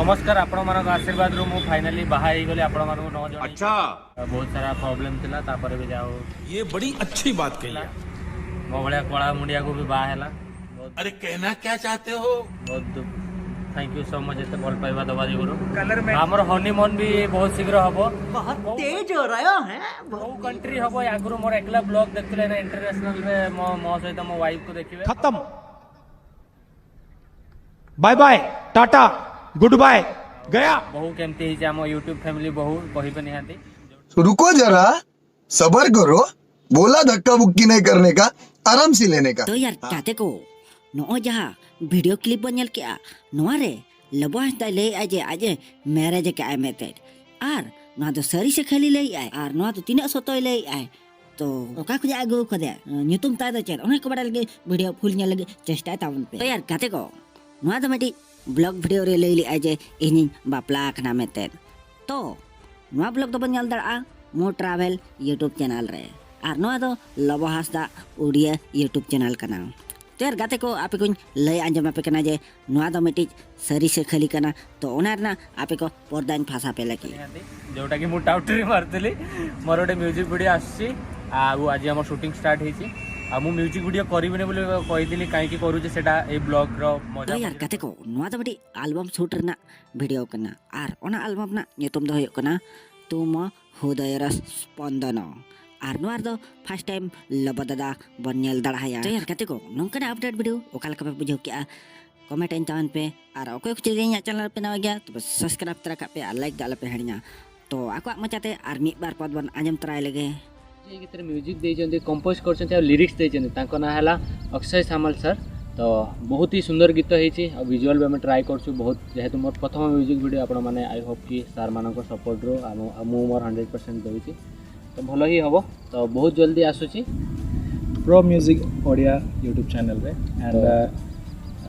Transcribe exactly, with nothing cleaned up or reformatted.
ନମସ୍କାର, ଆପଣମାନଙ୍କ ଆଶୀର୍ବାଦରୁ ମୁଁ ଫାଇନାଲି ବାହା ହେଇଗଲି। ଆପଣମାନଙ୍କୁ ନ ଜଣେଇ, ଆଚ୍ଛା। ବହୁତ ସାରା ପ୍ରୋବ୍ଲେମ ଥିଲା, ତାପରେ ବି ଯାହା ହଉ ये बड़ी अच्छी बात कही। ମୋ ଭଳିଆ କଳା ମୁଣ୍ଡିଆକୁ ବି ବାହା ହେଲା। ବହୁତ, अरे कहना क्या चाहते हो? ବହୁତ। ଥ୍ୟାଙ୍କ ୟୁ ସୋ ମଚ୍ ଏତେ ଭଲ ପାଇବା ଦେବା ଯୋଗୁରୁ। Colour match. ଆମର ହନିମୁନ୍ ବି ବହୁତ ଶୀଘ୍ର ହବ। बहुत तेज हो रहा है। କୋଉ କଣ୍ଟ୍ରି ହବ? ଆଗରୁ ମୋର ଏକଲା ବ୍ଲଗ ଦେଖୁଥିଲେ ନା ଇଣ୍ଟରନ୍ୟାସନାଲରେ, ମୋ ମୋ ସହିତ ମୋ ୱାଇଫକୁ ଦେଖିବେ। खत्म। Bye bye, tata, good bye, गया। ବୋହୁ କେମିତି ହେଇଛି ଆମ ୟୁଟ୍ୟୁବ ଫ୍ୟାମିଲି ବୋହୁ, କହିବେ ନିହାତି। तो रुको जरा, सबर करो। बोला धक्का बुक्की नहीं करने का, आराम से लेने का। ᱛᱚ ᱭᱟᱨ ᱜᱟᱛᱮ ᱠᱚ, ᱱᱚᱜᱼᱚᱭ ᱡᱟᱦᱟᱸ ᱵᱷᱤᱰᱤᱭᱳ ᱠᱞᱤᱯ ᱵᱚᱱ ᱧᱮᱞ ᱠᱮᱜᱼᱟ, ᱱᱚᱣᱟ ᱨᱮ ᱞᱚᱵᱚ ᱦᱟᱸᱥᱫᱟᱭ ᱞᱟᱹᱭᱮᱜᱼᱟᱭ ᱡᱮ ᱟᱡ ᱮ ᱢᱮᱨᱮᱡᱽ ᱟᱠᱟᱫᱼᱟᱭ ᱢᱮᱱᱛᱮ᱾ ᱟᱨ ᱱᱚᱣᱟ ᱫᱚ ᱥᱟᱹᱨᱤ ᱥᱮ ᱠᱷᱟᱹᱞᱤ ᱞᱟᱹᱭᱮᱜᱼᱟᱭ? ᱟᱨ ᱱᱚᱣᱟ ᱫᱚ ᱛᱤᱱᱟᱹᱜ ᱥᱚᱛᱚᱭ ᱞᱟᱹᱭᱮᱜᱼᱟᱭ? ᱛᱚ ᱚᱠᱟ ᱠᱷᱚᱱᱟᱜ ᱟᱹᱜᱩ ᱟᱠᱟᱫᱮᱭᱟ? ᱧᱩᱛᱩᱢ ᱛᱟᱭ ᱫᱚ ᱪᱮᱫ? ᱚᱱᱟ ᱠᱚ ᱵᱟᱲᱟᱭ ᱞᱟᱹᱜᱤᱫ ᱵᱷᱤᱰᱤᱭᱳ ᱯᱷᱩᱞ ᱧᱮᱞ ᱞᱟᱹᱜᱤᱫ ᱪᱮᱥᱴᱟᱭ ᱛᱟᱵᱚᱱ ᱯᱮ᱾ ᱛᱚ ᱭᱟᱨ ᱜᱟᱛᱮ ᱠᱚ, ᱱᱚᱣᱟ ᱫᱚ ᱢᱤᱫᱴᱤᱡ ᱵᱞᱚᱜ ᱵᱷᱤᱰᱤᱭᱳ ᱨᱮ ᱞᱟᱹᱭ ᱞᱮᱜᱼᱟᱭ ᱡᱮ ᱤᱧᱤᱧ ᱵᱟᱯᱞᱟ ᱟᱠᱟᱱᱟ ᱢᱮᱱᱛᱮ᱾ ᱛᱚ ᱱᱚᱣᱟ ᱵᱞᱚᱜ ᱫᱚᱵᱚᱱ ᱧᱮᱞ ᱫᱟᱲᱮᱭᱟᱜᱼᱟ ᱢᱳ ᱴᱨᱟᱵᱷᱮᱞ ᱭᱩᱴᱩᱵᱽ ᱪᱮᱱᱮᱞ ᱨᱮ᱾ ᱟᱨ ᱱᱚᱣᱟ ᱫᱚ ᱞᱚᱵᱚ ᱦᱟᱸᱥᱫᱟ ᱩᱲᱤᱭᱟ ᱭᱩᱴᱩᱵᱽ ᱪᱮᱱᱮᱞ ᱠᱟᱱᱟ᱾ ᱛᱚ ᱭᱟᱨ ᱜᱟᱛᱮ ᱠᱚ, ᱟᱯᱮ ᱠᱚᱧ ᱞᱟᱹᱭ ᱟᱸᱡᱚᱢ ᱟᱯᱮ ᱠᱟᱱᱟ ᱡᱮ ᱱᱚᱣᱟ ᱫᱚ ᱢᱤᱫᱴᱤᱡ ᱥᱟᱹᱨᱤ ᱥᱮ ᱠᱷᱟᱹᱞᱤ ᱠᱟᱱᱟ, ᱛᱚ ᱚᱱᱟ ᱨᱮᱱᱟᱜ ᱟᱯᱮ ᱠᱚ ᱯᱚᱨᱫᱟᱧ ᱯᱷᱟᱥᱟ ᱯᱮ ᱞᱟᱹᱜᱤᱫ᱾ ଯୋଉଟାକି ମୁଁ ଟାଉଟରି ମାରୁଥିଲି, ମୋର ଗୋଟେ ମ୍ୟୁଜିକ ଭିଡ଼ିଓ ଆସୁଛି। ଆଉ ଆଜି ଆମର ସୁଟିଂ ଷ୍ଟାର୍ଟ ହେଇଛି। ଆଉ ମୁଁ ମ୍ୟୁଜିକ ଭିଡ଼ିଓ କରିବିନି ବୋଲି କହିଥିଲି, କାହିଁକି କରୁଛି ସେଟା ଏଇ ବ୍ଲଗର ମଜା। ᱛᱚ ᱭᱟᱨ ᱜᱟᱛᱮ ᱠᱚ, ᱱᱚᱣᱟ ᱫᱚ ᱢᱤᱫᱴᱤᱡ ᱟᱞᱵᱟᱢ ᱥᱩᱴ ᱨᱮᱱᱟᱜ ᱵᱷᱤᱰᱤᱭᱳ ᱠᱟᱱᱟ᱾ ᱟᱨ ᱚᱱᱟ ᱟᱞᱵᱟᱢ ᱨᱮᱱᱟᱜ ᱧᱩᱛᱩᱢ ᱫᱚ ᱦᱩᱭᱩᱜ ᱠᱟᱱᱟ ᱛᱩᱢ ᱦᱩᱫᱚᱭᱚᱨ ᱥᱯᱚᱱᱫᱚᱱᱚ᱾ ᱟᱨ ᱱᱚᱣᱟ ᱨᱮᱫᱚ ᱯᱷᱟᱥᱴ ᱴᱟᱭᱤᱢ ᱞᱚᱵᱚ ᱫᱟᱫᱟ ᱵᱚᱱ ᱧᱮᱞ ᱫᱟᱲᱮᱭᱟᱭᱟ᱾ ᱛᱚ ᱭᱟᱨ ᱜᱟᱛᱮ ᱠᱚ, ᱱᱚᱝᱠᱟᱱᱟᱜ ᱟᱯᱰᱮᱴ ᱵᱷᱤᱰᱤᱭᱳ ᱚᱠᱟ ᱞᱮᱠᱟ ᱯᱮ ᱵᱩᱡᱷᱟᱹᱣ ᱠᱮᱜᱼᱟ, ᱠᱚᱢᱮᱱᱴ ᱟᱹᱧ ᱛᱟᱵᱚᱱ ᱯᱮ᱾ ᱟᱨ ᱚᱠᱚᱭ ᱠᱚ ᱡᱩᱫᱤ ᱤᱧᱟᱹᱜ ᱪᱮᱱᱮᱞ ᱯᱮ ᱱᱟᱣᱟ ᱜᱮᱭᱟ, ᱛᱚᱵᱮ ᱥᱟᱵᱥᱠᱨᱟᱭᱤᱵ ᱛᱚᱨᱟ ᱠᱟᱜ ᱯᱮ ᱟᱨ ᱞᱟᱭᱤᱠ ᱫᱚ ᱟᱞᱚ ᱯᱮ ᱦᱤᱲᱤᱧᱟ᱾ ᱛᱚ ᱟᱠᱚᱣᱟᱜ ᱢᱚᱪᱟᱛᱮ ᱟᱨ ᱢᱤᱫ ᱵᱟᱨ ᱯᱚᱫ ᱵᱚᱱ ᱟᱸᱡᱚᱢ ᱛᱚᱨᱟᱭ ᱞᱮᱜᱮ᱾ ଏଇ ଗୀତରେ ମ୍ୟୁଜିକ୍ ଦେଇଛନ୍ତି, କମ୍ପୋଜ କରିଛନ୍ତି ଆଉ ଲିରିକ୍ସ ଦେଇଛନ୍ତି, ତାଙ୍କ ନାଁ ହେଲା ଅକ୍ଷୟ ସାମଲ ସାର୍। ତ ବହୁତ ହି ସୁନ୍ଦର ଗୀତ ହେଇଛି। ଆଉ ଭିଜୁଆଲ ବି ଆମେ ଟ୍ରାଏ କରୁଛୁ ବହୁତ, ଯେହେତୁ ମୋର ପ୍ରଥମ ମ୍ୟୁଜିକ୍ ଭିଡ଼ିଓ। ଆପଣମାନେ, ଆଇ ହୋପ୍ କି ସାର୍ମାନଙ୍କ ସପୋର୍ଟରୁ ଆମ, ଆଉ ମୁଁ ମୋର ହଣ୍ଡ୍ରେଡ଼ ପରସେଣ୍ଟ ଦେଉଛି, ତ ଭଲ ହିଁ ହେବ। ତ ବହୁତ ଜଲ୍ଦି ଆସୁଛି। ପ୍ରୋ ମ୍ୟୁଜିକ୍ ଓଡ଼ିଆ ୟୁଟ୍ୟୁବ୍ ଚ୍ୟାନେଲରେ। ଆଣ୍ଡ